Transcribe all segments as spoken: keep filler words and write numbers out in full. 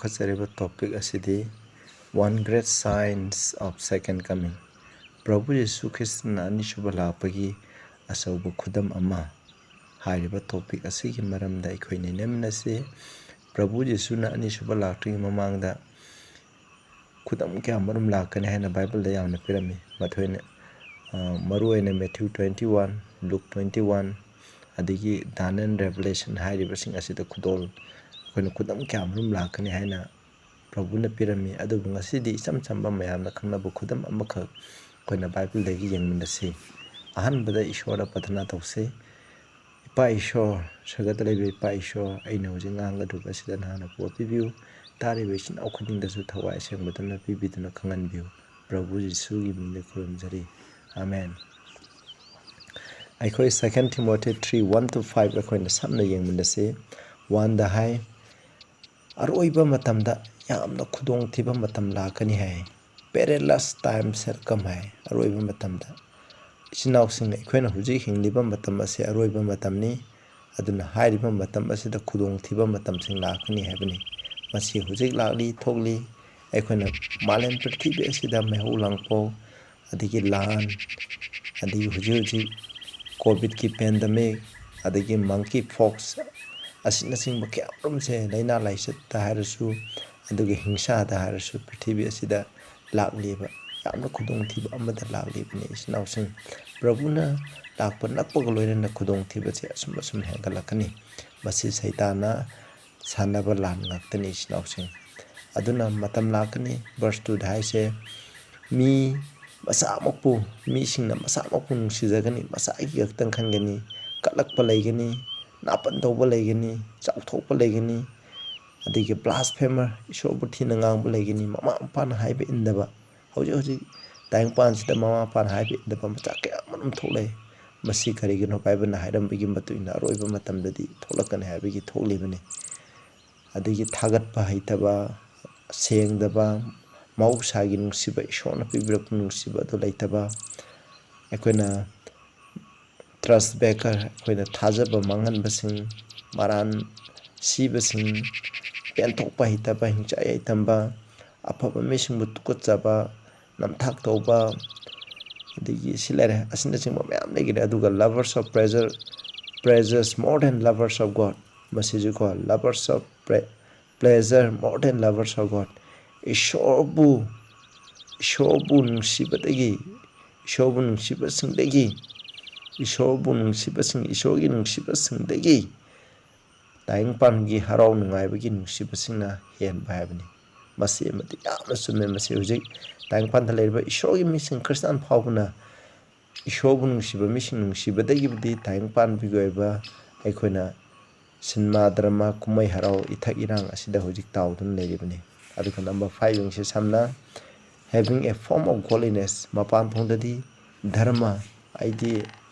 ꯄꯨꯈꯠꯆꯔꯤꯕ topic ꯑꯁꯤꯗꯤ One Great Signs of Second Coming, ꯄ꯭ꯔꯚꯨ ꯌꯤꯁꯨ ꯈ꯭ꯔꯤꯁꯇꯅ ꯑꯅꯤꯁꯨꯕ ꯂꯥꯛꯄꯒꯤ ꯑꯆꯧꯕ ꯈꯨꯗꯝ ꯑꯃ ꯍꯥꯏꯔꯤꯕ topic ꯑꯁꯤꯒꯤ ꯃꯔꯝꯗ ꯑꯩꯈꯣꯏ ꯅꯩꯅꯃꯤꯟꯅꯁꯤ꯫ ꯄ꯭ꯔꯚꯨ ꯌꯤꯁꯨꯅ ꯑꯅꯤꯁꯨꯕ ꯂꯥꯛꯇ꯭ꯔꯤꯉꯩ ꯃꯃꯥꯡꯗ ꯈꯨꯗꯝ ꯀꯌꯥ ꯃꯔꯨꯝ ꯂꯥꯛꯀꯅꯤ ꯍꯥꯏꯅ ꯕꯥꯏꯕꯜꯗ ꯌꯥꯝꯅ ꯄꯤꯔꯝꯃꯤ꯫ ꯃꯊꯣꯏꯅ, ꯑ, ꯃꯔꯨꯑꯣꯏꯅ Matthew twenty one, Luke twenty one, ꯑꯗꯒꯤ Daniel, Revelation ꯍꯥꯏꯔꯤꯕꯁꯤꯡ ꯑꯁꯤꯗ ꯈꯨꯗꯣꯜ, ꯑꯩꯈꯣꯏꯅ ꯈꯨꯗꯝ ꯀꯌꯥ ꯃꯔꯨꯝ ꯂꯥꯛꯀꯅꯤ ꯍꯥꯏꯅ ꯄ꯭ꯔꯚꯨꯅ ꯄꯤꯔꯝꯃꯤ꯫ ꯑꯗꯨꯕꯨ ꯉꯁꯤꯗꯤ ꯏꯆꯝ ꯆꯝꯕ ꯃꯌꯥꯝꯅ ꯈꯪꯅꯕ ꯈꯨꯗꯝ ꯑꯃꯈꯛ ꯑꯩꯈꯣꯏꯅ ꯕꯥꯏꯕꯜꯗꯒꯤ ꯌꯦꯡꯃꯤꯟꯅꯁꯤ꯫ ꯑꯍꯥꯟꯕꯗ ꯏꯁꯣꯔꯗ ꯄ꯭ꯔꯊꯅꯥ ꯇꯧꯁꯤ꯫ ꯏꯄꯥ ꯏꯁꯣꯔ, ꯁꯔꯒꯗ ꯂꯩꯕ ꯏꯄꯥ ꯏꯁꯣꯔ, ꯑꯩꯅ ꯍꯧꯖꯤꯛ ꯉꯥꯡꯒꯗꯧꯔꯤꯕ ꯑꯁꯤꯗ ꯅꯍꯥꯛꯅ ꯄꯣꯠ ꯄꯤꯕꯤꯌꯨ꯫ ꯇꯥꯔꯤꯕ ꯏꯆꯤꯟ ꯏꯅꯥꯎ ꯈꯨꯗꯤꯡꯗꯁꯨ ꯊꯋꯥꯏ ꯑꯁꯦꯡꯕꯗꯨꯅ ꯄꯤꯕꯤꯗꯨꯅ ꯈꯪꯍꯟꯕꯤꯌꯨ꯫ ꯄ꯭ꯔꯚꯨ ꯌꯤꯁꯨꯒꯤ ꯃꯤꯡꯗ ꯈꯨꯔꯨꯝꯖꯔꯤ꯫ ꯑꯥꯃꯦꯟ꯫ ꯑꯩꯈꯣꯏ Second Timothy three one to five ꯑꯩꯈꯣꯏꯅ ꯁꯝꯅ ꯌꯦꯡꯃꯤꯟꯅꯁꯤ꯫ One ꯗ ꯍꯥꯏ, "ꯑꯔꯣꯏꯕ ꯃꯇꯝꯗ ꯌꯥꯝꯅ ꯈꯨꯗꯣꯡꯊꯤꯕ ꯃꯇꯝ ꯂꯥꯛꯀꯅꯤ" ꯍꯥꯏ꯫ "Perilous time shall come" ꯍꯥꯏ꯫ ꯑꯔꯣꯏꯕ ꯃꯇꯝꯗ, ꯏꯆꯤꯟ ꯏꯅꯥꯎꯁꯤꯡ, ꯑꯩꯈꯣꯏꯅ ꯍꯧꯖꯤꯛ ꯍꯤꯡꯂꯤꯕ ꯃꯇꯝ ꯑꯁꯤ ꯑꯔꯣꯏꯕ ꯃꯇꯝꯅꯤ꯫ ꯑꯗꯨꯅ ꯍꯥꯏꯔꯤꯕ ꯃꯇꯝ ꯑꯁꯤꯗ ꯈꯨꯗꯣꯡꯊꯤꯕ ꯃꯇꯝꯁꯤꯡ ꯂꯥꯛꯀꯅꯤ ꯍꯥꯏꯕꯅꯤ꯫ ꯃꯁꯤ ꯍꯧꯖꯤꯛ ꯂꯥꯛꯂꯤ ꯊꯣꯛꯂꯤ꯫ ꯑꯩꯈꯣꯏꯅ ꯃꯥꯂꯦꯝ ꯄ꯭ꯔꯤꯊꯤꯕꯤ ꯑꯁꯤꯗ ꯃꯩꯍꯧ ꯂꯥꯡꯄꯧ, ꯑꯗꯒꯤ ꯂꯥꯟ, ꯑꯗꯒꯤ ꯍꯧꯖꯤꯛ ꯍꯧꯖꯤꯛ ꯀꯣꯚꯤꯗꯀꯤ pandemic, ꯑꯗꯒꯤ monkey pox ꯑꯁꯤꯅꯆꯤꯡꯕ ꯀꯌꯥ ꯃꯔꯨꯝꯁꯦ, ꯂꯥꯏꯅꯥ ꯂꯥꯏꯆꯠꯇ ꯍꯥꯏꯔꯁꯨ, ꯑꯗꯨꯒ ꯍꯤꯡꯁꯥꯗ ꯍꯥꯏꯔꯁꯨ, ꯄ꯭ꯔꯤꯊꯤꯕꯤ ꯑꯁꯤꯗ ꯂꯥꯛꯂꯤꯕ ꯌꯥꯝꯅ ꯈꯨꯗꯣꯡꯊꯤꯕ ꯑꯃꯗ ꯂꯥꯛꯂꯤꯕꯅꯤ, ꯏꯆꯤꯟ ꯏꯅꯥꯎꯁꯤꯡ꯫ ꯄ꯭ꯔꯚꯨꯅ ꯂꯥꯛꯄ ꯅꯛꯄꯒ ꯂꯣꯏꯅꯅ ꯈꯨꯗꯣꯡꯊꯤꯕꯁꯦ ꯑꯁꯨꯝ ꯑꯁꯨꯝ ꯍꯦꯟꯒꯠꯂꯛꯀꯅꯤ꯫ ꯃꯁꯤ ꯁꯩꯇꯥꯟꯅ ꯁꯥꯟꯅꯕ ꯂꯥꯟ ꯉꯥꯛꯇꯅꯤ, ꯏꯆꯤꯟ ꯏꯅꯥꯎꯁꯤꯡ꯫ ꯑꯗꯨꯅ ꯃꯇꯝ ꯂꯥꯛꯀꯅꯤ, verse two ꯗ ꯍꯥꯏꯁꯦ, ꯃꯤ ꯃꯁꯥꯃꯛꯄꯨ, ꯃꯤꯁꯤꯡꯅ ꯃꯁꯥꯃꯛꯄꯨ ꯅꯨꯡꯁꯤꯖꯒꯅꯤ, ꯃꯁꯥꯒꯤ ꯈꯛꯇꯪ ꯈꯟꯒꯅꯤ, ꯀꯠꯂꯛꯄ ꯂꯩꯒꯅꯤ, ꯅꯥꯄꯟ ꯇꯧꯕ ꯂꯩꯒꯅꯤ, ꯆꯥꯎꯊꯣꯛꯄ ꯂꯩꯒꯅꯤ, ꯑꯗꯒꯤ blasphemer, ꯏꯁꯣꯔꯕꯨ ꯊꯤꯅ ꯉꯥꯡꯕ ꯂꯩꯒꯅꯤ, ꯃꯃꯥ ꯃꯄꯥꯅ ꯍꯥꯏꯕ ꯏꯟꯗꯕ꯫ ꯍꯧꯖꯤꯛ ꯍꯧꯖꯤꯛ ꯇꯥꯏꯕꯪꯄꯥꯟꯁꯤꯗ ꯃꯃꯥ ꯃꯄꯥꯅ ꯍꯥꯏꯕ ꯏꯟꯗꯕ ꯃꯆꯥ ꯀꯌꯥ ꯑꯃꯔꯣꯝ ꯊꯣꯛꯂꯛꯏ꯫ ꯃꯁꯤ ꯀꯔꯤꯒꯤꯅꯣ? ꯕꯥꯏꯕꯜꯅ ꯍꯥꯏꯔꯝꯕꯒꯤ ꯃꯇꯨꯡ ꯏꯟꯅ ꯑꯔꯣꯏꯕ ꯃꯇꯝꯗꯗꯤ ꯊꯣꯛꯂꯛꯀꯅꯤ ꯍꯥꯏꯕꯒꯤ ꯊꯣꯛꯂꯤꯕꯅꯤ꯫ ꯑꯗꯒꯤ ꯊꯥꯒꯠꯄ ꯍꯩꯇꯕ, ꯁꯦꯡꯗꯕ, ꯃꯍꯧꯁꯥꯒꯤ ꯅꯨꯡꯁꯤꯕ, ꯏꯁꯣꯔꯅ ꯄꯤꯕꯤꯔꯛꯄ ꯅꯨꯡꯁꯤꯕ ꯑꯗꯨ ꯂꯩꯇꯕ, ꯑꯩꯈꯣꯏꯅ trust breaker, ꯑꯩꯈꯣꯏꯅ ꯊꯥꯖꯕ ꯃꯥꯡꯍꯟꯕꯁꯤꯡ, ꯃꯔꯥꯟ ꯁꯤꯕꯁꯤꯡ, ꯄꯦꯟꯊꯣꯛꯄ ꯍꯩꯇꯕ, ꯍꯤꯡꯆꯥꯏ ꯌꯥꯏꯊꯝꯕ, ꯑꯐꯕ ꯃꯤꯁꯤꯡꯕꯨ ꯇꯨꯀꯠꯆꯕ, ꯅꯝꯊꯥꯛ ꯇꯧꯕ, ꯑꯗꯒꯤ ꯁꯤ ꯂꯩꯔꯦ, ꯑꯁꯤꯅꯆꯤꯡꯕ ꯃꯌꯥꯝ ꯂꯩꯈꯔꯦ꯫ ꯑꯗꯨꯒ lovers of pleasure, pleasures more than lovers of God, ꯃꯁꯤꯁꯨꯀꯣ, lovers of pleasure more than lovers of God, ꯏꯁꯣꯔꯕꯨ ꯏꯁꯣꯔꯕꯨ ꯅꯨꯡꯁꯤꯕꯗꯒꯤ, ꯏꯁꯣꯔꯕꯨ ꯅꯨꯡꯁꯤꯕꯁꯤꯡꯗꯒꯤ, ꯏꯁꯣꯔꯕꯨ ꯅꯨꯡꯁꯤꯕꯁꯤꯡ, ꯏꯁꯣꯔꯒꯤ ꯅꯨꯡꯁꯤꯕꯁꯤꯡꯗꯒꯤ ꯇꯥꯏꯕꯪꯄꯥꯟꯒꯤ ꯍꯔꯥꯎ ꯅꯨꯡꯉꯥꯏꯕꯒꯤ ꯅꯨꯡꯁꯤꯕꯁꯤꯡꯅ ꯍꯦꯟꯕ ꯍꯥꯏꯕꯅꯤ꯫ ꯃꯁꯤ ꯑꯃꯗꯤ ꯌꯥꯝꯅ ꯆꯨꯝꯃꯦ꯫ ꯃꯁꯤ ꯍꯧꯖꯤꯛ ꯇꯥꯏꯕꯪꯄꯥꯟꯗ ꯂꯩꯔꯤꯕ ꯏꯁꯣꯔꯒꯤ ꯃꯤꯁꯤꯡ, ꯈ꯭ꯔꯤꯁꯇꯥꯟ ꯐꯥꯎꯕꯅ ꯏꯁꯣꯔꯕꯨ ꯅꯨꯡꯁꯤꯕ ꯃꯤꯁꯤꯡ ꯅꯨꯡꯁꯤꯕꯗꯒꯤꯕꯨꯗꯤ ꯇꯥꯏꯕꯪꯄꯥꯟꯕꯒꯤ ꯑꯣꯏꯕ ꯑꯩꯈꯣꯏꯅ ꯁꯤꯅꯦꯃꯥ, ꯗ꯭ꯔꯃꯥ, ꯀꯨꯝꯍꯩ ꯍꯔꯥꯎ, ꯏꯊꯛ ꯏꯔꯥꯡ ꯑꯁꯤꯗ ꯍꯧꯖꯤꯛ ꯇꯥꯎꯗꯨꯅ ꯂꯩꯔꯤꯕꯅꯤ꯫ ꯑꯗꯨꯒ number five ꯌꯦꯡꯁꯤ ꯁꯝꯅ, having a form of godliness, ꯃꯄꯥꯟ ꯊꯣꯡꯗꯗꯤ ꯙꯔꯃ, ꯍꯥꯏꯗꯤ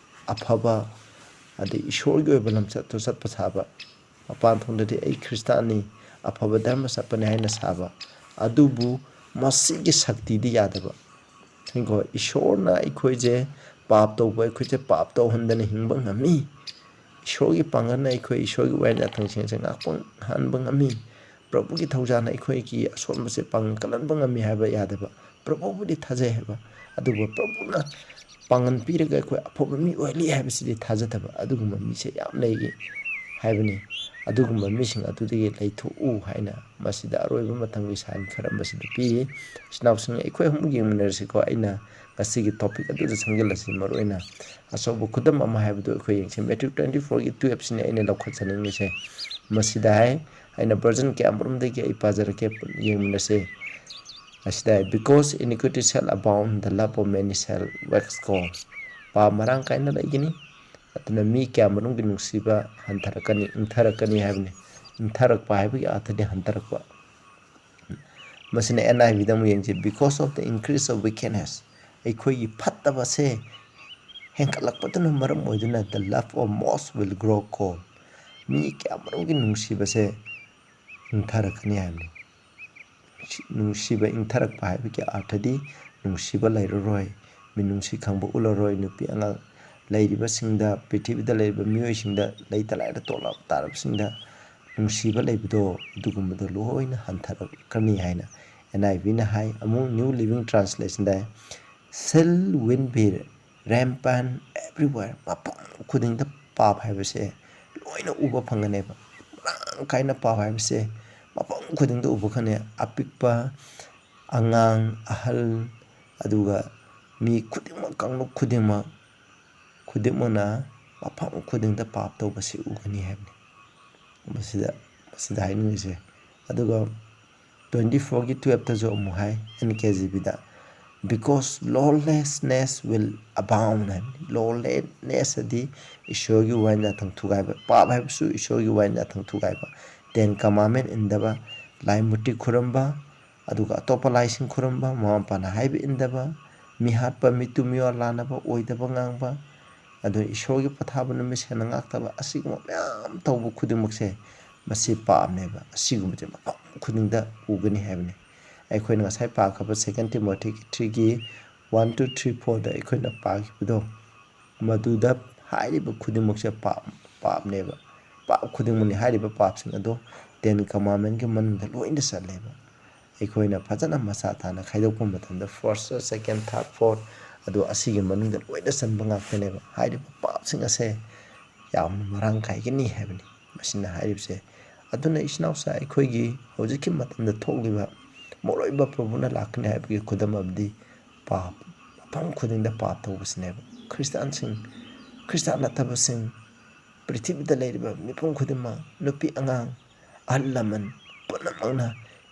ꯑꯐꯕ, ꯑꯗꯩ ꯏꯁꯣꯔꯒꯤ ꯑꯣꯏꯕ ꯂꯝꯆꯠꯇꯨ ꯆꯠꯄ ꯁꯥꯕ, ꯃꯄꯥꯟ ꯊꯣꯡꯗꯗꯤ ꯑꯩ ꯈ꯭ꯔꯤꯁꯇꯥꯟꯅꯤ, ꯑꯐꯕ ꯙꯔꯃ ꯆꯠꯄꯅꯤ ꯍꯥꯏꯅ ꯁꯥꯕ, ꯑꯗꯨꯕꯨ ꯃꯁꯤꯒꯤ ꯁꯛꯇꯤꯗꯤ ꯌꯥꯗꯕ꯫ ꯌꯦꯡꯉꯣ, ꯏꯁꯣꯔꯅ ꯑꯩꯈꯣꯏꯁꯦ ꯄꯥꯞ ꯇꯧꯕ, ꯑꯩꯈꯣꯏꯁꯦ ꯄꯥꯞ ꯇꯧꯍꯟꯗꯅ ꯍꯤꯡꯕ ꯉꯝꯃꯤ꯫ ꯏꯁꯣꯔꯒꯤ ꯄꯥꯡꯒꯜꯅ ꯑꯩꯈꯣꯏ ꯏꯁꯣꯔꯒꯤ ꯋꯥꯌꯦꯜ ꯌꯥꯊꯪꯁꯤꯡꯁꯦ ꯉꯥꯛꯄ ꯉꯥꯛꯍꯟꯕ ꯉꯝꯃꯤ꯫ ꯄ꯭ꯔꯚꯨꯒꯤ ꯊꯧꯖꯥꯜꯅ ꯑꯩꯈꯣꯏꯒꯤ ꯑꯁꯣꯟꯕꯁꯦ ꯄꯥꯡꯒꯜ ꯀꯜꯍꯟꯕ ꯉꯝꯃꯤ ꯍꯥꯏꯕ ꯌꯥꯗꯕ꯫ ꯄ꯭ꯔꯚꯨꯕꯨꯗꯤ ꯊꯥꯖꯩ ꯍꯥꯏꯕ, ꯑꯗꯨꯕꯨ ꯄ꯭ꯔꯚꯨꯅ ꯄꯥꯡꯒꯜ ꯄꯤꯔꯒ ꯑꯩꯈꯣꯏ ꯑꯐꯕ ꯃꯤ ꯑꯣꯏꯍꯜꯂꯤ ꯍꯥꯏꯕꯁꯤꯗꯤ ꯊꯥꯖꯗꯕ꯫ ꯑꯗꯨꯒꯨꯝꯕ ꯃꯤꯁꯦ ꯌꯥꯝ ꯂꯩꯔꯤ ꯍꯥꯏꯕꯅꯤ꯫ ꯑꯗꯨꯒꯨꯝꯕ ꯃꯤꯁꯤꯡ ꯑꯗꯨꯗꯒꯤ ꯂꯩꯊꯣꯛꯎ ꯍꯥꯏꯅ ꯃꯁꯤꯗ ꯑꯔꯣꯏꯕ ꯃꯇꯝꯒꯤ sign ꯈꯔ ꯃꯁꯤꯗ ꯄꯤꯔꯤ꯫ ꯏꯆꯤꯟ ꯏꯅꯥꯎꯁꯤꯡ, ꯑꯩꯈꯣꯏ ꯑꯍꯨꯝ ꯌꯦꯡꯃꯤꯟꯅꯔꯁꯤꯀꯣ꯫ ꯑꯩꯅ ꯉꯁꯤꯒꯤ topic ꯑꯗꯨꯗ ꯆꯪꯁꯤꯜꯂꯁꯤ꯫ ꯃꯔꯨꯑꯣꯏꯅ ꯑꯆꯧꯕ ꯈꯨꯗꯝ ꯑꯃ ꯍꯥꯏꯕꯗꯨ ꯑꯩꯈꯣꯏ ꯌꯦꯡꯁꯤ꯫ Matthew twenty fourꯒꯤ twelveꯁꯤꯅꯤ ꯑꯩꯅ ꯂꯧꯈꯠꯆꯅꯤꯡꯉꯤꯁꯦ꯫ ꯃꯁꯤꯗ ꯍꯥꯏ, ꯑꯩꯅ version ꯀꯌꯥꯃꯔꯨꯝꯗꯒꯤ ꯑꯩ ꯄꯥꯖꯔꯛꯀꯦ, ꯌꯦꯡꯃꯤꯟꯅꯁꯦ꯫ ꯑꯁꯤꯗ ꯍꯥꯏ, "Because iniquity shall abound, the love of many shall wax cold." ꯄꯥꯞ ꯃꯔꯥꯡ ꯀꯥꯏꯅ ꯂꯩꯒꯅꯤ, ꯑꯗꯨꯅ ꯃꯤ ꯀꯌꯥꯃꯔꯨꯝꯒꯤ ꯅꯨꯡꯁꯤꯕ ꯍꯟꯊꯔꯛꯀꯅꯤ, ꯏꯪꯊꯔꯛꯀꯅꯤ ꯍꯥꯏꯕꯅꯤ꯫ ꯏꯪꯊꯔꯛꯄ ꯍꯥꯏꯕꯒꯤ ꯑꯥꯔꯊꯗꯤ ꯍꯟꯊꯔꯛꯄ꯫ ꯃꯁꯤꯅ NIVꯗ ꯑꯃꯨꯛ ꯌꯦꯡꯁꯤ, "Because of the increase of wickedness," ꯑꯩꯈꯣꯏꯒꯤ ꯐꯠꯇꯕꯁꯦ ꯍꯦꯟꯒꯠꯂꯛꯄꯗꯨꯅ ꯃꯔꯝ ꯑꯣꯏꯗꯨꯅ, "the love of most will grow cold," ꯃꯤ ꯀꯌꯥꯃꯔꯨꯝꯒꯤ ꯅꯨꯡꯁꯤꯕꯁꯦ ꯏꯪꯊꯔꯛꯀꯅꯤ ꯍꯥꯏꯕꯅꯤ꯫ ꯅꯨꯡꯁꯤꯕ ꯏꯪꯊꯔꯛꯄ ꯍꯥꯏꯕꯒꯤ ꯑꯥꯔꯊꯗꯤ ꯅꯨꯡꯁꯤꯕ ꯂꯩꯔꯔꯣꯏ, ꯃꯤꯅꯨꯡꯁꯤ ꯈꯪꯕ ꯎꯠꯂꯔꯣꯏ꯫ ꯅꯨꯄꯤ ꯑꯉꯥꯡ ꯂꯩꯔꯤꯕꯁꯤꯡꯗ, ꯄ꯭ꯔꯤꯊꯤꯕꯤꯗ ꯂꯩꯔꯤꯕ ꯃꯤꯑꯣꯏꯁꯤꯡꯗ, ꯂꯩꯇ ꯂꯥꯏꯔ ꯇꯣꯂꯥꯞ ꯇꯥꯔꯕꯁꯤꯡꯗ ꯅꯨꯡꯁꯤꯕ ꯂꯩꯕꯗꯣ, ꯑꯗꯨꯒꯨꯝꯕꯗꯣ ꯂꯣꯏꯅ ꯍꯟꯊꯔꯛꯀꯅꯤ ꯍꯥꯏꯅ ꯑꯦꯟ ꯑꯥꯏ ꯚꯤꯅ ꯍꯥꯏ꯫ ꯑꯃꯨꯛ ꯅ꯭ꯌꯨ ꯂꯤꯚꯤꯡ ꯇ꯭ꯔꯥꯟꯁꯂꯦꯁꯟꯗ, "Sin will be rampant everywhere", ꯃꯐꯝ ꯈꯨꯗꯤꯡꯗ ꯄꯥꯞ ꯍꯥꯏꯕꯁꯦ ꯂꯣꯏꯅ ꯎꯕ ꯐꯪꯒꯅꯦꯕ꯫ ꯃꯔꯥꯡ ꯀꯥꯏꯅ ꯄꯥꯞ ꯍꯥꯏꯕꯁꯦ ꯃꯐꯝ ꯈꯨꯗꯤꯡꯗ ꯎꯕ ꯐꯪꯒꯅꯤ꯫ ꯑꯄꯤꯛꯄ, ꯑꯉꯥꯡ, ꯑꯍꯜ, ꯑꯗꯨꯒ ꯃꯤ ꯈꯨꯗꯤꯡꯃꯛ, ꯀꯥꯡꯂꯨꯞ ꯈꯨꯗꯤꯡꯃꯛ, ꯈꯨꯗꯤꯡꯃꯛꯅ ꯃꯐꯝ ꯈꯨꯗꯤꯡꯗ ꯄꯥꯞ ꯇꯧꯕꯁꯤ ꯎꯒꯅꯤ ꯍꯥꯏꯕꯅꯤ꯫ ꯃꯁꯤꯗ, ꯃꯁꯤꯗ ꯍꯥꯏꯅꯤꯡꯉꯤꯁꯦ꯫ ꯑꯗꯨꯒ ꯇ꯭ꯋꯦꯟꯇꯤ ꯐꯣꯔꯒꯤ ꯇꯨꯌꯦꯜꯞꯇꯁꯨ ꯑꯃꯨꯛ ꯍꯥꯏ, ꯑꯦꯟ ꯀꯦ ꯖꯤ ꯕꯤꯗ, "Because lawlessness will abound" ꯍꯥꯏꯕꯅꯤ꯫ ꯂꯣꯂꯦꯁꯅꯦꯁ ꯑꯗꯤ ꯏꯁꯣꯔꯒꯤ ꯋꯥꯌꯦꯜ ꯌꯥꯊꯪ ꯊꯨꯒꯥꯏꯕ, ꯄꯥꯞ ꯍꯥꯏꯕꯁꯨ ꯏꯁꯣꯔꯒꯤ ꯋꯥꯌꯦꯜ ꯌꯥꯊꯪ ꯊꯨꯒꯥꯏꯕ, ꯇꯦꯟ ꯀꯃꯥꯟꯃꯦꯟ ꯏꯟꯗꯕ, ꯂꯥꯏ ꯃꯨꯔꯇꯤ ꯈꯨꯔꯨꯝꯕ, ꯑꯗꯨꯒ ꯑꯇꯣꯞꯄ ꯂꯥꯏꯁꯤꯡ ꯈꯨꯔꯨꯝꯕ, ꯃꯃꯥ ꯃꯄꯥꯅ ꯍꯥꯏꯕ ꯏꯟꯗꯕ, ꯃꯤꯍꯥꯠꯄ, ꯃꯤꯇꯨ ꯃꯤꯋꯥ ꯂꯥꯟꯅꯕ, ꯑꯣꯏꯗꯕ ꯉꯥꯡꯕ, ꯑꯗꯨ ꯏꯁꯣꯔꯒꯤ ꯄꯣꯊꯥꯕ ꯅꯨꯃꯤꯠ ꯁꯦꯟꯅ ꯉꯥꯛꯇꯕ, ꯑꯁꯤꯒꯨꯝꯕ ꯃꯌꯥꯝ ꯇꯧꯕ ꯈꯨꯗꯤꯡꯃꯛꯁꯦ ꯃꯁꯤ ꯄꯥꯞꯅꯦꯕ꯫ ꯑꯁꯤꯒꯨꯝꯕꯁꯦ ꯃꯐꯝ ꯈꯨꯗꯤꯡꯗ ꯎꯒꯅꯤ ꯍꯥꯏꯕꯅꯤ꯫ ꯑꯩꯈꯣꯏꯅ ꯉꯁꯥꯏ ꯄꯥꯈ꯭ꯔꯕ ꯁꯦꯀꯦꯟ ꯇꯤꯃꯣꯊꯤꯒꯤ ꯊ꯭ꯔꯤꯒꯤ ꯋꯥꯟ ꯇꯨ ꯊ꯭ꯔꯤ ꯐꯣꯔꯗ ꯑꯩꯈꯣꯏꯅ ꯄꯥꯈꯤꯕꯗꯣ, ꯃꯗꯨꯗ ꯍꯥꯏꯔꯤꯕ ꯈꯨꯗꯤꯡꯃꯛꯁꯦ ꯄꯥꯞ, ꯄꯥꯞꯅꯦꯕ꯫ ꯄꯥꯞ ꯈꯨꯗꯤꯡꯃꯛꯅꯤ꯫ ꯍꯥꯏꯔꯤꯕ ꯄꯥꯞꯁꯤꯡ ꯑꯗꯣ ꯇꯦꯟ ꯀꯃꯥꯟꯃꯦꯟꯒꯤ ꯃꯅꯨꯡꯗ ꯂꯣꯏꯅ ꯆꯜꯂꯦꯕ꯫ ꯑꯩꯈꯣꯏꯅ ꯐꯖꯅ ꯃꯁꯥ ꯇꯥꯅ ꯈꯥꯏꯗꯣꯛꯄ ꯃꯇꯝꯗ, ꯐꯥꯔꯁ, ꯁꯦꯀꯦꯟ, ꯊꯥꯔꯠ, ꯐꯣꯔꯠ, ꯑꯗꯣ ꯑꯁꯤꯒꯤ ꯃꯅꯨꯡꯗ ꯂꯣꯏꯅ ꯆꯟꯕ ꯉꯥꯛꯇꯅꯦꯕ꯫ ꯍꯥꯏꯔꯤꯕ ꯄꯥꯞꯁꯤꯡ ꯑꯁꯦ ꯌꯥꯝꯅ ꯃꯔꯥꯡ ꯀꯥꯏꯒꯅꯤ ꯍꯥꯏꯕꯅꯤ ꯃꯁꯤꯅ ꯍꯥꯏꯔꯤꯕꯁꯦ꯫ ꯑꯗꯨꯅ ꯏꯆꯤꯟ ꯏꯅꯥꯎꯁꯥ, ꯑꯩꯈꯣꯏꯒꯤ ꯍꯧꯖꯤꯛꯀꯤ ꯃꯇꯝꯗ ꯊꯣꯛꯂꯤꯕ ꯃꯔꯨꯑꯣꯏꯕ ꯄ꯭ꯔꯚꯨꯅ ꯂꯥꯛꯀꯅꯤ ꯍꯥꯏꯕꯒꯤ ꯈꯨꯗꯝ ꯑꯗꯨꯗꯤ ꯄꯥꯞ, ꯃꯐꯝ ꯈꯨꯗꯤꯡꯗ ꯄꯥꯞ ꯇꯧꯕꯁꯤꯅꯦꯕ꯫ ꯈ꯭ꯔꯤꯁꯇꯥꯟꯁꯤꯡ, ꯈ꯭ꯔꯤꯁꯇꯥꯟ ꯅꯠꯇꯕꯁꯤꯡ, ꯄ꯭ꯔꯤꯊꯤꯕꯤꯗ ꯂꯩꯔꯤꯕ ꯃꯤꯄꯨꯝ ꯈꯨꯗꯤꯡꯃꯛ, ꯅꯨꯄꯤ ꯑꯉꯥꯡ, ꯑꯍꯜ ꯂꯃꯟ ꯄꯨꯝꯅꯃꯛꯅ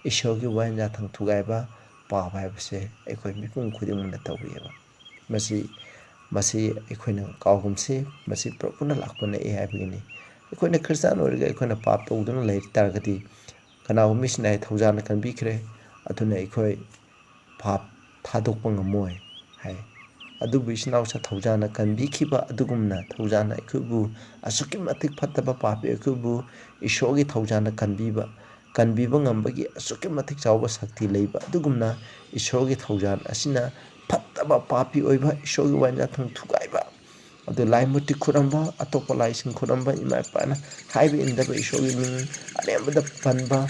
ꯏꯁꯣꯔꯒꯤ ꯋꯥꯌꯦꯜ ꯌꯥꯊꯪ ꯊꯨꯒꯥꯏꯕ, ꯄꯥꯞ ꯍꯥꯏꯕꯁꯦ ꯑꯩꯈꯣꯏ ꯃꯤꯄꯨꯝ ꯈꯨꯗꯤꯡꯃꯛꯅ ꯇꯧꯔꯤꯑꯕ꯫ ꯃꯁꯤ, ꯃꯁꯤ ꯑꯩꯈꯣꯏꯅ ꯀꯥꯎꯒꯨꯝꯁꯤ, ꯃꯁꯤ ꯄ꯭ꯔꯚꯨꯅ ꯂꯥꯛꯄ ꯅꯛꯏ ꯍꯥꯏꯕꯒꯤꯅꯤ꯫ ꯑꯩꯈꯣꯏꯅ ꯈ꯭ꯔꯤꯁꯇꯥꯟ ꯑꯣꯏꯔꯒ ꯑꯩꯈꯣꯏꯅ ꯄꯥꯞ ꯇꯧꯗꯨꯅ ꯂꯩ ꯇꯥꯔꯒꯗꯤ, ꯀꯅꯥꯒꯨꯝꯕ ꯃꯤꯁꯤꯅ ꯍꯥꯏ, "ꯊꯧꯖꯥꯜꯅ ꯀꯟꯕꯤꯈ꯭ꯔꯦ, ꯑꯗꯨꯅ ꯑꯩꯈꯣꯏ ꯄꯥꯞ ꯊꯥꯗꯣꯛꯄ ꯉꯝꯃꯣꯏ" ꯍꯥꯏ꯫ ꯑꯗꯨꯕꯨ ꯏꯆꯤꯟ ꯏꯅꯥꯎꯁꯥ, ꯊꯧꯖꯥꯜꯅ ꯀꯟꯕꯤꯈꯤꯕ ꯑꯗꯨꯒꯨꯝꯅ, ꯊꯧꯖꯥꯜꯅ ꯑꯩꯈꯣꯏꯕꯨ, ꯑꯁꯨꯛꯀꯤ ꯃꯇꯤꯛ ꯐꯠꯇꯕ ꯄꯥꯄꯤ ꯑꯩꯈꯣꯏꯕꯨ ꯏꯁꯣꯔꯒꯤ ꯊꯧꯖꯥꯜꯅ ꯀꯟꯕꯤꯕ, ꯀꯟꯕꯤꯕ ꯉꯝꯕꯒꯤ ꯑꯁꯨꯛꯀꯤ ꯃꯇꯤꯛ ꯆꯥꯎꯕ ꯁꯛꯇꯤ ꯂꯩꯕ ꯑꯗꯨꯒꯨꯝꯅ, ꯏꯁꯣꯔꯒꯤ ꯊꯧꯖꯥꯜ ꯑꯁꯤꯅ ꯐꯠꯇꯕ ꯄꯥꯄꯤ ꯑꯣꯏꯕ, ꯏꯁꯣꯔꯒꯤ ꯋꯥꯌꯦꯜ ꯌꯥꯊꯪ ꯊꯨꯒꯥꯏꯕ, ꯑꯗꯨ ꯂꯥꯏ ꯃꯨꯔꯇꯤ ꯈꯨꯔꯝꯕ, ꯑꯇꯣꯞꯄ ꯂꯥꯏꯁꯤꯡ ꯈꯨꯔꯝꯕ, ꯏꯃꯥ ꯏꯄꯥꯅ ꯍꯥꯏꯕ ꯏꯟꯗꯕ, ꯏꯁꯣꯔꯒꯤ ꯃꯤꯡ ꯑꯔꯦꯝꯕꯗ ꯄꯟꯕ,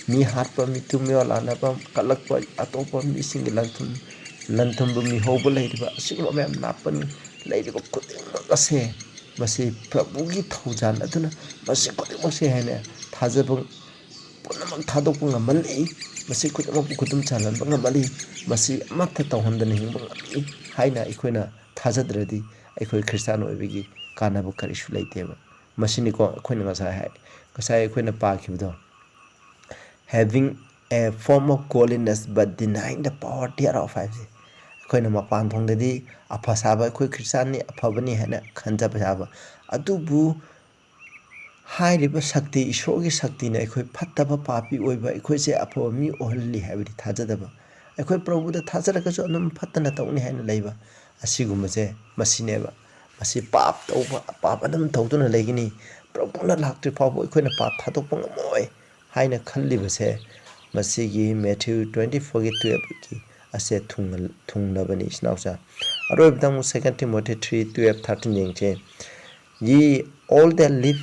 ꯃꯤ ꯍꯥꯠꯄ, ꯃꯤ ꯇꯨꯝꯃꯤꯌꯣ ꯂꯥꯟꯅꯕ, ꯀꯜꯂꯛꯄ, ꯑꯇꯣꯞꯄ ꯃꯤꯁꯤꯡꯒꯤ ꯂꯟ ꯊꯨꯝ, ꯂꯟ ꯊꯨꯝꯕ ꯃꯤ ꯍꯧꯕ ꯂꯩꯔꯤꯕ, ꯑꯁꯤꯒꯨꯝꯕ ꯃꯌꯥꯝ ꯅꯥꯄꯟ ꯂꯩꯔꯤꯕ ꯈꯨꯗꯤꯡꯃꯛ ꯑꯁꯦ, ꯃꯁꯤ ꯄ꯭ꯔꯚꯨꯒꯤ ꯊꯧꯖꯥꯜ ꯑꯗꯨꯅ ꯃꯁꯤ ꯈꯨꯗꯤꯡꯃꯛꯁꯦ ꯍꯥꯏꯅ ꯊꯥꯖꯕ ꯄꯨꯝꯅꯃꯛ ꯊꯥꯗꯣꯛꯄ ꯉꯝꯍꯜꯂꯤ꯫ ꯃꯁꯤ ꯈꯨꯗꯤꯡꯃꯛꯄꯨ ꯈꯨꯗꯨꯝ ꯆꯜꯍꯟꯕ ꯉꯝꯍꯜꯂꯤ꯫ ꯃꯁꯤ ꯑꯃꯠꯇ ꯇꯧꯍꯟꯗꯅ ꯍꯤꯡꯕ ꯉꯝꯃꯤ ꯍꯥꯏꯅ ꯑꯩꯈꯣꯏꯅ ꯊꯥꯖꯗ꯭ꯔꯗꯤ ꯑꯩꯈꯣꯏ ꯈ꯭ꯔꯤꯁꯇꯥꯟ ꯑꯣꯏꯕꯒꯤ ꯀꯥꯟꯅꯕ ꯀꯔꯤꯁꯨ ꯂꯩꯇꯦꯕ꯫ ꯃꯁꯤꯅꯤꯀꯣ ꯑꯩꯈꯣꯏꯅ ꯉꯁꯥꯏ ꯍꯥꯏ, ꯉꯁꯥꯏ ꯑꯩꯈꯣꯏꯅ ꯄꯥꯈꯤꯕꯗꯣ, having a form of godliness but denying the power thereof ꯍꯥꯏꯕꯁꯦ꯫ ꯑꯩꯈꯣꯏꯅ ꯃꯄꯥꯟ ꯊꯣꯡꯗꯗꯤ ꯑꯐ ꯁꯥꯕ, ꯑꯩꯈꯣꯏ ꯈ꯭ꯔꯤꯁꯇꯥꯟꯅꯤ, ꯑꯐꯕꯅꯤ ꯍꯥꯏꯅ ꯈꯟꯖꯕ ꯁꯥꯕ, ꯑꯗꯨꯕꯨ ꯍꯥꯏꯔꯤꯕ ꯁꯛꯇꯤ, ꯏꯁꯣꯔꯒꯤ ꯁꯛꯇꯤꯅ ꯑꯩꯈꯣꯏ ꯐꯠꯇꯕ ꯄꯥꯄꯤ ꯑꯣꯏꯕ, ꯑꯩꯈꯣꯏꯁꯦ ꯑꯐꯕ ꯃꯤ ꯑꯣꯏꯍꯜꯂꯤ ꯍꯥꯏꯕꯗꯤ ꯊꯥꯖꯗꯕ, ꯑꯩꯈꯣꯏ ꯄ꯭ꯔꯚꯨꯗ ꯊꯥꯖꯔꯒꯁꯨ ꯑꯗꯨꯝ ꯐꯠꯇꯅ ꯇꯧꯅꯤ ꯍꯥꯏꯅ ꯂꯩꯕ, ꯑꯁꯤꯒꯨꯝꯕꯁꯦ ꯃꯁꯤꯅꯦꯕ꯫ ꯃꯁꯤ ꯄꯥꯞ ꯇꯧꯕ, ꯄꯥꯞ ꯑꯗꯨꯝ ꯇꯧꯗꯨꯅ ꯂꯩꯒꯅꯤ꯫ ꯄ꯭ꯔꯚꯨꯅ ꯂꯥꯛꯇ꯭ꯔꯤ ꯐꯥꯎꯕ ꯑꯩꯈꯣꯏꯅ ꯄꯥꯞ ꯊꯥꯗꯣꯛꯄ ꯉꯝꯃꯣꯏ ꯍꯥꯏꯅ ꯈꯜꯂꯤꯕꯁꯦ, ꯃꯁꯤꯒꯤ ꯃꯦꯊ꯭ꯌꯨ twenty fourꯒꯤ twelveꯀꯤ ꯑꯁꯦ ꯊꯨꯡꯅ-, ꯊꯨꯡꯅꯕꯅꯤ, ꯏꯆꯤꯟ ꯏꯅꯥꯎꯁꯦ꯫ ꯑꯔꯣꯏꯕꯗ ꯑꯃꯨꯛ Second Timothy three twelve thirteen ꯌꯦꯡꯁꯦ꯫ Ye all that live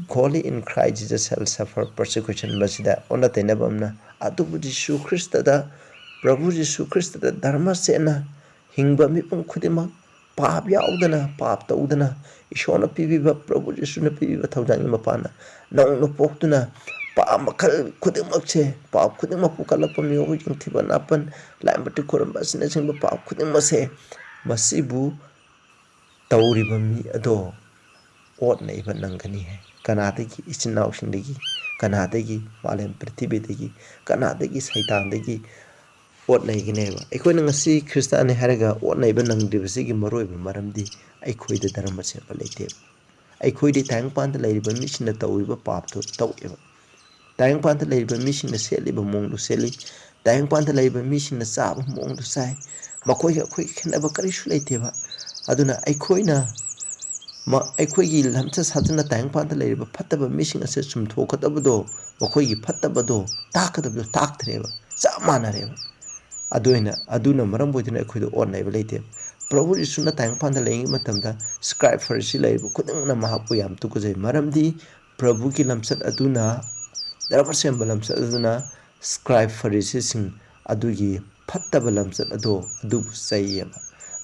godly in Christ Jesus shall suffer persecution꯫ ꯃꯁꯤꯗ ꯑꯣꯟꯅ ꯇꯩꯅꯕ ꯑꯃꯅ, ꯑꯗꯨꯕꯨ ꯖꯤꯁꯨ ꯈ꯭ꯔꯤꯁꯇꯗ, ꯄ꯭ꯔꯚꯨ ꯖꯤꯁꯨ ꯈ꯭ꯔꯤꯁꯇꯗ ꯙꯔꯃ ꯆꯦꯠꯅ ꯍꯤꯡꯕ ꯃꯤꯄꯨꯝ ꯈꯨꯗꯤꯡꯃꯛ, ꯄꯥꯞ ꯌꯥꯎꯗꯅ, ꯄꯥꯞ ꯇꯧꯗꯅ, ꯏꯁꯣꯔꯅ ꯄꯤꯕꯤꯕ, ꯄ꯭ꯔꯚꯨ ꯖꯤꯁꯨꯅ ꯄꯤꯕꯤꯕ ꯊꯧꯖꯥꯜꯒꯤ ꯃꯄꯥꯟꯅ ꯅꯧꯅ ꯄꯣꯛꯇꯨꯅ, ꯄꯥꯞ ꯃꯈꯜ ꯈꯨꯗꯤꯡꯃꯛꯁꯦ, ꯄꯥꯞ ꯈꯨꯗꯤꯡꯃꯛꯄꯨ ꯀꯜꯂꯛꯄ ꯃꯤꯑꯣꯏ, ꯌꯦꯡꯊꯤꯕ ꯅꯥꯄꯟ, ꯂꯥꯏ ꯃꯨꯔꯇꯤ ꯈꯨꯔꯨꯝꯕ ꯑꯁꯤꯅꯆꯤꯡꯕ ꯄꯥꯞ ꯈꯨꯗꯤꯡꯃꯛꯁꯦ, ꯃꯁꯤꯕꯨ ꯇꯧꯔꯤꯕ ꯃꯤ ꯑꯗꯣ ꯑꯣꯠ ꯅꯩꯕ ꯅꯪꯒꯅꯤ ꯍꯥꯏ꯫ ꯀꯅꯥꯗꯒꯤ? ꯏꯆꯤꯟ ꯏꯅꯥꯎꯁꯤꯡꯗꯒꯤ, ꯀꯅꯥꯗꯒꯤ? ꯃꯥꯂꯦꯝ ꯄ꯭ꯔꯤꯊꯤꯕꯤꯗꯒꯤ, ꯀꯅꯥꯗꯒꯤ? ꯁꯩꯇꯥꯟꯗꯒꯤ ꯑꯣꯠ ꯅꯩꯒꯅꯦꯕ꯫ ꯑꯩꯈꯣꯏꯅ ꯉꯁꯤ ꯈ꯭ꯔꯤꯁꯇꯥꯟꯅꯤ ꯍꯥꯏꯔꯒ ꯑꯣꯠ ꯅꯩꯕ ꯅꯪꯗ꯭ꯔꯤꯕꯁꯤꯒꯤ ꯃꯔꯨꯑꯣꯏꯕ ꯃꯔꯝꯗꯤ ꯑꯩꯈꯣꯏꯗ ꯙꯔꯃ ꯆꯦꯠꯄ ꯂꯩꯇꯦꯕ꯫ ꯑꯩꯈꯣꯏꯗꯤ ꯇꯥꯏꯕꯪꯄꯥꯟꯗ ꯂꯩꯔꯤꯕ ꯃꯤꯁꯤꯡꯅ ꯇꯧꯔꯤꯕ ꯄꯥꯞꯇꯨ ꯇꯧꯑꯦꯕ꯫ ꯇꯥꯏꯕꯪꯄꯥꯟꯗ ꯂꯩꯔꯤꯕ ꯃꯤꯁꯤꯡꯅ ꯁꯦꯠꯂꯤꯕ ꯃꯑꯣꯡꯗꯨ ꯁꯦꯠꯂꯤ꯫ ꯇꯥꯏꯕꯪꯄꯥꯟꯗ ꯂꯩꯔꯤꯕ ꯃꯤꯁꯤꯡꯅ ꯆꯥꯕ ꯃꯑꯣꯡꯗꯨ ꯆꯥꯏ꯫ ꯃꯈꯣꯏꯒ ꯑꯩꯈꯣꯏꯒ ꯈꯦꯠꯅꯕ ꯀꯔꯤꯁꯨ ꯂꯩꯇꯦꯕ꯫ ꯑꯗꯨꯅ ꯑꯩꯈꯣꯏꯅ ꯃ-, ꯑꯩꯈꯣꯏꯒꯤ ꯂꯝꯆꯠ ꯁꯥꯖꯠꯅ ꯇꯥꯏꯕꯪꯄꯥꯟꯗ ꯂꯩꯔꯤꯕ ꯐꯠꯇꯕ ꯃꯤꯁꯤꯡ ꯑꯁꯦ ꯆꯨꯝꯊꯣꯛꯀꯗꯕꯗꯣ, ꯃꯈꯣꯏꯒꯤ ꯐꯠꯇꯕꯗꯣ ꯇꯥꯛꯀꯗꯕꯗꯣ ꯇꯥꯛꯇ꯭ꯔꯦꯕ, ꯆꯞ ꯃꯥꯟꯅꯔꯦꯕ꯫ ꯑꯗꯨ ꯑꯣꯏꯅ, ꯑꯗꯨꯅ ꯃꯔꯝ ꯑꯣꯏꯗꯨꯅ ꯑꯩꯈꯣꯏꯗ ꯑꯣꯠ ꯅꯩꯕ ꯂꯩꯇꯦꯕ꯫ ꯄ꯭ꯔꯚꯨ ꯌꯤꯁꯨꯅ ꯇꯥꯏꯕꯪꯄꯥꯟꯗ ꯂꯩꯔꯤꯉꯩ ꯃꯇꯝꯗ ꯁ꯭ꯀ꯭ꯔꯥꯏꯕ ꯐꯔꯤꯁꯤ ꯂꯩꯔꯤꯕ ꯈꯨꯗꯤꯡꯃꯛꯅ ꯃꯍꯥꯛꯄꯨ ꯌꯥꯝ ꯇꯨꯀꯠꯆꯩ꯫ ꯃꯔꯝꯗꯤ ꯄ꯭ꯔꯚꯨꯒꯤ ꯂꯝꯆꯠ ꯑꯗꯨꯅ, ꯙꯔꯃ ꯁꯦꯝꯕ ꯂꯝꯆꯠ ꯑꯗꯨꯅ ꯁ꯭ꯀ꯭ꯔꯥꯏꯕ ꯐꯔꯤꯁꯤꯁꯤꯡ ꯑꯗꯨꯒꯤ ꯐꯠꯇꯕ ꯂꯝꯆꯠ ꯑꯗꯣ ꯑꯗꯨꯕꯨ ꯆꯩꯌꯦꯕ꯫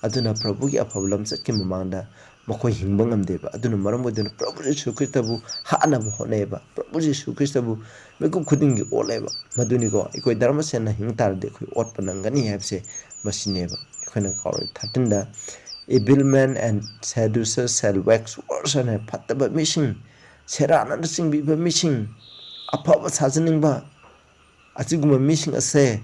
ꯑꯗꯨꯅ ꯄ꯭ꯔꯚꯨꯒꯤ ꯑꯐꯕ ꯂꯝꯆꯠꯀꯤ ꯃꯃꯥꯡꯗ ꯃꯈꯣꯏ ꯍꯤꯡꯕ ꯉꯝꯗꯦꯕ꯫ ꯑꯗꯨꯅ ꯃꯔꯝ ꯑꯣꯏꯗꯨꯅ ꯄ꯭ꯔꯚꯨ ꯌꯤꯁꯨ ꯈ꯭ꯔꯤꯁꯇꯕꯨ ꯍꯥꯠꯅꯕ ꯍꯣꯠꯅꯩꯌꯦꯕ꯫ ꯄ꯭ꯔꯚꯨ ꯌꯤꯁꯨ ꯈ꯭ꯔꯤꯁꯇꯕꯨ ꯃꯤꯀꯨꯞ ꯈꯨꯗꯤꯡꯒꯤ ꯑꯣꯠꯂꯦꯕ꯫ ꯃꯗꯨꯅꯤꯀꯣ, ꯑꯩꯈꯣꯏ ꯙꯔꯃ ꯁꯦꯟꯅ ꯍꯤꯡ ꯇꯥꯔꯗꯤ ꯑꯩꯈꯣꯏ ꯑꯣꯠꯄ ꯅꯪꯒꯅꯤ ꯍꯥꯏꯕꯁꯦ ꯃꯁꯤꯅꯦꯕ ꯑꯩꯈꯣꯏꯅ ꯀꯥꯎꯔꯣꯏ꯫ Thirteenꯗ, "Evil men and seducers shall wax worse" ꯍꯥꯏꯅ, ꯐꯠꯇꯕ ꯃꯤꯁꯤꯡ, ꯁꯦꯔꯥꯟꯅꯅ ꯆꯤꯡꯕꯤꯕ ꯃꯤꯁꯤꯡ, ꯑꯐꯕ ꯁꯥꯖꯅꯤꯡꯕ, ꯑꯁꯤꯒꯨꯝꯕ ꯃꯤꯁꯤꯡ ꯑꯁꯦ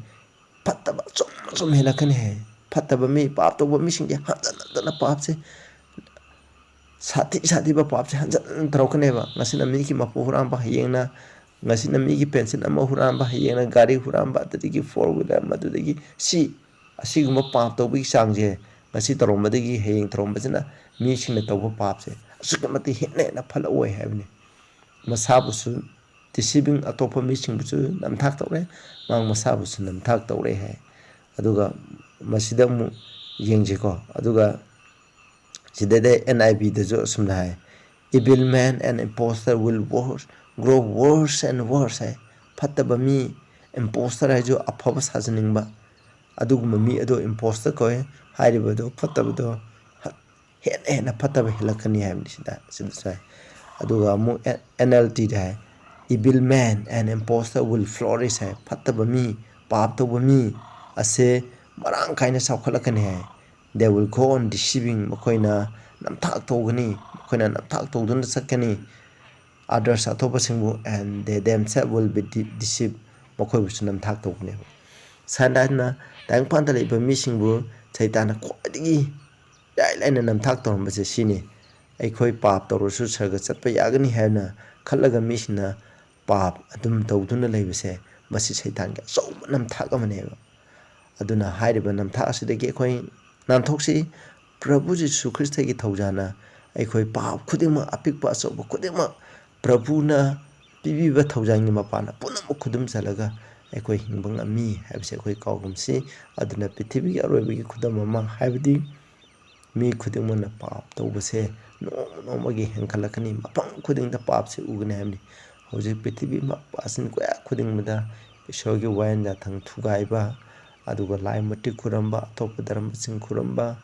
ꯐꯠꯇꯕ ꯑꯆꯨꯝ ꯑꯆꯨꯝ ꯍꯦꯜꯂꯛꯀꯅꯤ ꯍꯥꯏ꯫ ꯐꯠꯇꯕ ꯃꯤ, ꯄꯥꯞ ꯇꯧꯕ ꯃꯤꯁꯤꯡꯁꯦ ꯍꯟꯖꯟ ꯍꯟꯖꯟꯅ ꯄꯥꯞꯁꯦ, ꯁꯥꯊꯤ ꯁꯥꯊꯤꯕ ꯄꯥꯞꯁꯦ ꯍꯟꯖꯟ ꯍꯟꯖꯟꯅ ꯇꯧꯔꯛꯀꯅꯦꯕ꯫ ꯉꯁꯤꯅ ꯃꯤꯒꯤ ꯃꯄꯨ ꯍꯨꯔꯥꯟꯕ, ꯍꯌꯦꯡꯅ, ꯉꯁꯤꯅ ꯃꯤꯒꯤ ꯄꯦꯟꯁꯤꯜ ꯑꯃ ꯍꯨꯔꯥꯟꯕ, ꯍꯌꯦꯡꯅ ꯒꯥꯔꯤ ꯍꯨꯔꯥꯟꯕ, ꯑꯗꯨꯗꯒꯤ four wheeler, ꯃꯗꯨꯗꯒꯤ ꯁꯤ, ꯑꯁꯤꯒꯨꯝꯕ ꯄꯥꯞ ꯇꯧꯕꯒꯤ ꯆꯥꯡꯁꯦ ꯉꯁꯤ ꯇꯧꯔꯝꯕꯗꯒꯤ ꯍꯌꯦꯡ ꯇꯧꯔꯝꯕꯁꯤꯅ ꯃꯤꯁꯤꯡꯅ ꯇꯧꯕ ꯄꯥꯞꯁꯦ ꯑꯁꯨꯛꯀꯤ ꯃꯇꯤꯛ ꯍꯦꯟꯅ ꯍꯦꯟꯅ ꯐꯠꯂꯛꯑꯣꯏ ꯍꯥꯏꯕꯅꯤ꯫ ꯃꯁꯥꯕꯨꯁꯨ deceiving, ꯑꯇꯣꯞꯄ ꯃꯤꯁꯤꯡꯕꯨꯁꯨ ꯅꯝꯊꯥꯛ ꯇꯧꯔꯦ, ꯃꯍꯥꯛ ꯃꯁꯥꯕꯨꯁꯨ ꯅꯝꯊꯥꯛ ꯇꯧꯔꯦ ꯍꯥꯏ꯫ ꯑꯗꯨꯒ ꯃꯁꯤꯗ ꯑꯃꯨꯛ ꯌꯦꯡꯁꯤꯀꯣ꯫ ꯑꯗꯨꯒ ꯁꯤꯗꯩꯗ NIVꯗꯁꯨ ꯑꯁꯨꯝꯅ ꯍꯥꯏ, "Evil man and impostor will worse, grow worse and worse" ꯍꯥꯏ꯫ ꯐꯠꯇꯕ ꯃꯤ, impostor ꯍꯥꯏꯁꯨ ꯑꯐꯕ ꯁꯥꯖꯅꯤꯡꯕ, ꯑꯗꯨꯒꯨꯝꯕ ꯃꯤ ꯑꯗꯣ impostor ꯀꯧꯏ꯫ ꯍꯥꯏꯔꯤꯕꯗꯣ, ꯐꯠꯇꯕꯗꯣ ꯍꯦꯟꯅ ꯍꯦꯟꯅ ꯐꯠꯇꯕ ꯍꯦꯜꯂꯛꯀꯅꯤ ꯍꯥꯏꯕꯅꯤ ꯁꯤꯗ, ꯁꯤꯗꯁꯨ ꯍꯥꯏ꯫ ꯑꯗꯨꯒ ꯑꯃꯨꯛ NLTꯗ ꯍꯥꯏ, "Evil man and impostor will flourish" ꯍꯥꯏ꯫ ꯐꯠꯇꯕ ꯃꯤ, ꯄꯥꯞ ꯇꯧꯕ ꯃꯤ ꯑꯁꯦ ꯃꯔꯥꯡ ꯀꯥꯏꯅ ꯆꯥꯎꯈꯠꯂꯛꯀꯅꯤ ꯍꯥꯏ꯫ "They will go on deceiving", ꯃꯈꯣꯏꯅ ꯅꯝꯊꯥꯛ ꯇꯧꯒꯅꯤ, ꯃꯈꯣꯏꯅ ꯅꯝꯊꯥꯛ ꯇꯧꯗꯨꯅ ꯆꯠꯀꯅꯤ꯫ "Others", ꯑꯇꯣꯞꯄꯁꯤꯡꯕꯨ, "and they themselves will be de-, deceived", ꯃꯈꯣꯏꯕꯨꯁꯨ ꯅꯝꯊꯥꯛ ꯇꯧꯒꯅꯦꯕ꯫ ꯁꯝꯅ ꯍꯥꯏꯅ, ꯇꯥꯏꯕꯪꯄꯥꯟꯗ ꯂꯩꯕ ꯃꯤꯁꯤꯡꯕꯨ ꯁꯩꯇꯥꯟꯅ ꯈ꯭ꯋꯥꯏꯗꯒꯤ ꯏꯔꯥꯏ ꯂꯥꯏꯅ ꯅꯝꯊꯥꯛ ꯇꯧꯔꯝꯕꯁꯦ ꯁꯤꯅꯤ꯫ ꯑꯩꯈꯣꯏ ꯄꯥꯞ ꯇꯧꯔꯁꯨ ꯁꯔꯒ ꯆꯠꯄ ꯌꯥꯒꯅꯤ ꯍꯥꯏꯅ ꯈꯜꯂꯒ ꯃꯤꯁꯤꯡꯅ ꯄꯥꯞ ꯑꯗꯨꯝ ꯇꯧꯗꯨꯅ ꯂꯩꯕꯁꯦ, ꯃꯁꯤ ꯁꯩꯇꯥꯟꯒꯤ ꯑꯆꯧꯕ ꯅꯝꯊꯥꯛ ꯑꯃꯅꯦꯕ꯫ ꯑꯗꯨꯅ ꯍꯥꯏꯔꯤꯕ ꯅꯝꯊꯥꯛ ꯑꯁꯤꯗꯒꯤ ꯑꯩꯈꯣꯏ ꯅꯥꯟꯊꯣꯛꯁꯤ꯫ ꯄ꯭ꯔꯚꯨ ꯖꯤꯁꯨ ꯈ꯭ꯔꯤꯁꯇꯒꯤ ꯊꯧꯖꯥꯅ ꯑꯩꯈꯣꯏ ꯄꯥꯞ ꯈꯨꯗꯤꯡꯃꯛ, ꯑꯄꯤꯛꯄ ꯑꯆꯧꯕ ꯈꯨꯗꯤꯡꯃꯛ, ꯄ꯭ꯔꯚꯨꯅ ꯄꯤꯕꯤꯕ ꯊꯧꯖꯥꯜꯒꯤ ꯃꯄꯥꯟꯅ ꯄꯨꯝꯅꯃꯛ ꯈꯨꯗꯨꯝ ꯆꯜꯂꯒ ꯑꯩꯈꯣꯏ ꯍꯤꯡꯕ ꯉꯝꯃꯤ ꯍꯥꯏꯕꯁꯤ ꯑꯩꯈꯣꯏ ꯀꯥꯎꯒꯨꯝꯁꯤ꯫ ꯑꯗꯨꯅ ꯄ꯭ꯔꯤꯊꯤꯕꯤꯒꯤ ꯑꯔꯣꯏꯕꯒꯤ ꯈꯨꯗꯝ ꯑꯃ, ꯍꯥꯏꯕꯗꯤ ꯃꯤ ꯈꯨꯗꯤꯡꯃꯛꯅ ꯄꯥꯞ ꯇꯧꯕꯁꯦ ꯅꯣꯡꯃ ꯅꯣꯡꯃꯒꯤ ꯍꯦꯟꯒꯠꯂꯛꯀꯅꯤ꯫ ꯃꯐꯝ ꯈꯨꯗꯤꯡꯗ ꯄꯥꯞꯁꯦ ꯎꯒꯅꯤ ꯍꯥꯏꯕꯅꯤ꯫ ꯍꯧꯖꯤꯛ ꯄ꯭ꯔꯤꯊꯤꯕꯤ ꯃ-, ꯃꯄꯥꯁꯤꯡ ꯀꯌꯥ ꯈꯨꯗꯤꯡꯃꯛꯇ ꯏꯁꯣꯔꯒꯤ ꯋꯥꯌꯦꯜ ꯌꯥꯊꯪ ꯊꯨꯒꯥꯏꯕ, ꯑꯗꯨꯒ ꯂꯥꯏ ꯃꯇꯤꯛ ꯈꯨꯔꯝꯕ, ꯑꯇꯣꯞꯄ ꯙꯔꯃꯁꯤꯡ ꯈꯨꯔꯝꯕ,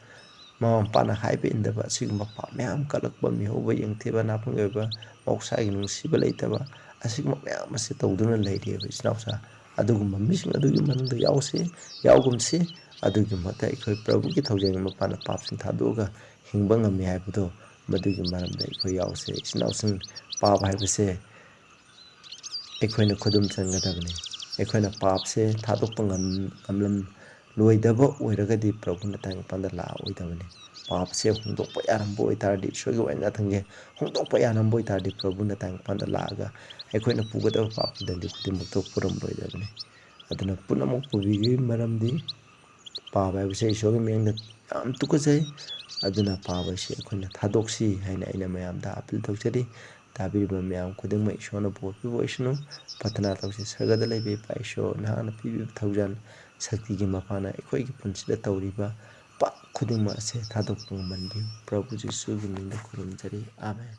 ꯃꯃꯥ ꯃꯄꯥꯅ ꯍꯥꯏꯕ ꯏꯟꯗꯕ, ꯑꯁꯤꯒꯨꯝꯕ ꯄꯥꯞ ꯃꯌꯥꯝ ꯀꯜꯂꯛꯄ, ꯃꯤꯑꯣꯏꯕ ꯌꯦꯡꯊꯤꯕ, ꯅꯥꯄꯪꯒꯤ ꯑꯣꯏꯕ ꯃꯍꯧꯁꯥꯒꯤ ꯅꯨꯡꯁꯤꯕ ꯂꯩꯇꯕ, ꯑꯁꯤꯒꯨꯝꯕ ꯃꯌꯥꯝ ꯑꯁꯤ ꯇꯧꯗꯨꯅ ꯂꯩꯔꯤꯑꯕ ꯏꯆꯤꯟ ꯏꯅꯥꯎꯁꯥ꯫ ꯑꯗꯨꯒꯨꯝꯕ ꯃꯤꯁꯤꯡ ꯑꯗꯨꯒꯤ ꯃꯅꯨꯡꯗ ꯌꯥꯎꯁꯤ, ꯌꯥꯎꯒꯨꯝꯁꯤ꯫ ꯑꯗꯨꯒꯤ ꯃꯍꯨꯠꯇ ꯑꯩꯈꯣꯏ ꯄ꯭ꯔꯚꯨꯒꯤ ꯊꯧꯖꯥꯜꯒꯤ ꯃꯄꯥꯟꯗ ꯄꯥꯞꯁꯤꯡ ꯊꯥꯗꯣꯛꯑꯒ ꯍꯤꯡꯕ ꯉꯝꯃꯤ ꯍꯥꯏꯕꯗꯣ, ꯃꯗꯨꯒꯤ ꯃꯔꯝꯗ ꯑꯩꯈꯣꯏ ꯌꯥꯎꯁꯤ꯫ ꯏꯆꯤꯟ ꯏꯅꯥꯎꯁꯤꯡ, ꯄꯥꯞ ꯍꯥꯏꯕꯁꯦ ꯑꯩꯈꯣꯏꯅ ꯈꯨꯗꯨꯝ ꯆꯟꯒꯗꯕꯅꯤ꯫ ꯑꯩꯈꯣꯏꯅ ꯄꯥꯞꯁꯦ ꯊꯥꯗꯣꯛꯄ ꯉꯝ-, ꯉꯝꯂꯝꯂꯣꯏꯗꯕ ꯑꯣꯏꯔꯒꯗꯤ ꯄ꯭ꯔꯚꯨꯅ ꯇꯥꯏꯕꯪ ꯃꯄꯥꯟꯗ ꯂꯥꯛꯑꯣꯏꯗꯕꯅꯤ꯫ ꯄꯥꯞꯁꯦ ꯍꯣꯡꯗꯣꯛꯄ ꯌꯥꯔꯝꯕ ꯑꯣꯏꯇꯥꯔꯗꯤ, ꯏꯁꯣꯔꯒꯤ ꯋꯥꯌꯦꯜ ꯌꯥꯊꯪꯁꯦ ꯍꯣꯡꯗꯣꯛꯄ ꯌꯥꯔꯝꯕ ꯑꯣꯏꯇꯥꯔꯗꯤ, ꯄ꯭ꯔꯚꯨꯅ ꯇꯥꯏꯕꯪ ꯃꯄꯥꯟꯗ ꯂꯥꯛꯑꯒ ꯑꯩꯈꯣꯏꯅ ꯄꯨꯒꯗꯕ ꯄꯥꯞꯀꯤ ꯗꯟꯗꯤ ꯈꯨꯗꯤꯡꯃꯛꯇꯣ ꯄꯨꯔꯝꯂꯣꯏꯗꯕꯅꯤ꯫ ꯑꯗꯨꯅ ꯄꯨꯝꯅꯃꯛ ꯄꯨꯕꯤꯕꯒꯤ ꯃꯔꯝꯗꯤ ꯄꯥꯞ ꯍꯥꯏꯕꯁꯦ ꯏꯁꯣꯔꯒꯤ ꯃꯤꯠꯌꯦꯡꯗ ꯌꯥꯝ ꯇꯨꯀꯠꯆꯩ꯫ ꯑꯗꯨꯅ ꯄꯥꯞ ꯍꯥꯏꯁꯦ ꯑꯩꯈꯣꯏꯅ ꯊꯥꯗꯣꯛꯁꯤ ꯍꯥꯏꯅ ꯑꯩꯅ ꯃꯌꯥꯝꯗ ꯑꯄꯤꯜ ꯇꯧꯖꯔꯤ꯫ ꯇꯥꯕꯤꯔꯤꯕ ꯃꯌꯥꯝ ꯈꯨꯗꯤꯡꯃꯛ ꯏꯁꯣꯔꯅ ꯕꯣꯔ ꯄꯤꯕ ꯑꯣꯏꯁꯅꯨ꯫ ꯄ꯭ꯔꯊꯅꯥ ꯇꯧꯁꯤ꯫ ꯁꯔꯒꯗ ꯂꯩꯕ ꯏꯄꯥ ꯏꯁꯣꯔ, ꯅꯍꯥꯛꯅ ꯄꯤꯕꯤꯕ ꯊꯧꯖꯥꯜ ꯁꯛꯇꯤꯒꯤ ꯃꯄꯥꯟꯅ ꯑꯩꯈꯣꯏꯒꯤ ꯄꯨꯟꯁꯤꯗ ꯇꯧꯔꯤꯕ ꯄꯥꯞ ꯈꯨꯗꯤꯡꯃꯛ ꯑꯁꯦ ꯊꯥꯗꯣꯛꯄ ꯉꯝꯍꯟꯕꯤꯌꯨ꯫ ꯄ꯭ꯔꯚꯨ ꯖꯤꯁꯨꯒꯤ ꯃꯤꯡꯗ ꯈꯨꯔꯨꯝꯖꯔꯤ꯫ ꯑꯥꯃꯦꯟ꯫